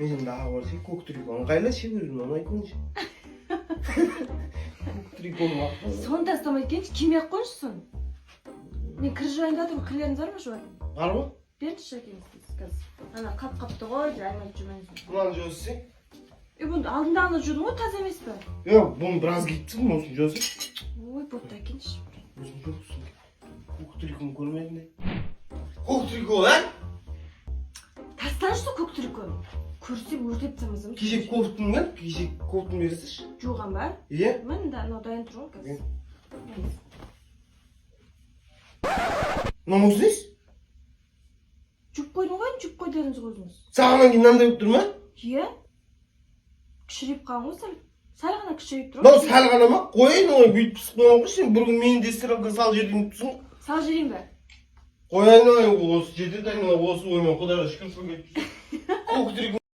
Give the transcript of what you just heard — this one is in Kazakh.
Мен енді аға бар ше, көк трико ыңғайлы ше, өзіме ұнайтын ше. Көк трико мақұл. Соны да ұстамайды екенші, кимей ақ қойыңызшы соны. Мен кір жуайын деп жатырмын, кірлеріңіз бар ма жуатын? Бар ғой. Беріңізші, әкеңіз қазір. Ана қап қапты ғой деп аймайды, жумаймыз. Мынаны жуасың. Е, бұны алдындағыны жудым ғой, таза емес пе? Жоқ, бұны біраз киіп тұрмын, осыны жуасың. Ой, бопты, әкеңізші. Өзің жоқсың. Көк триконы көрмедің де. Көк трико, ә? Тастаңызшы сол көк триконы. Көрсем, өртеп тастамасам. Кеше кофтың кел, кеше кофтың берсеші. Жуған ба? Иә. Міне, мынау дайын тұр ғой қазір. Мынау осы несі? Жуып қойдым ғой, енді жуып қой дедіңіз ғой өзіңіз. Сағаннан кейін мынандай болып тұр ма? Иә. Кішірейіп қалған ғой сәл. Сәл ғана кішірейіп тұр Мынау ғой. Сәл ғана ма? Қояйын ой, бүйтіп пысып қойған ғой сен. Бір күн мені де стиралка салып жіберген тұрсың. Салып жіберейін бе? Қояйын ой, осы жетеді айналайын, осы оймен, құдайға шүкір, сол кетіп. Көк трико.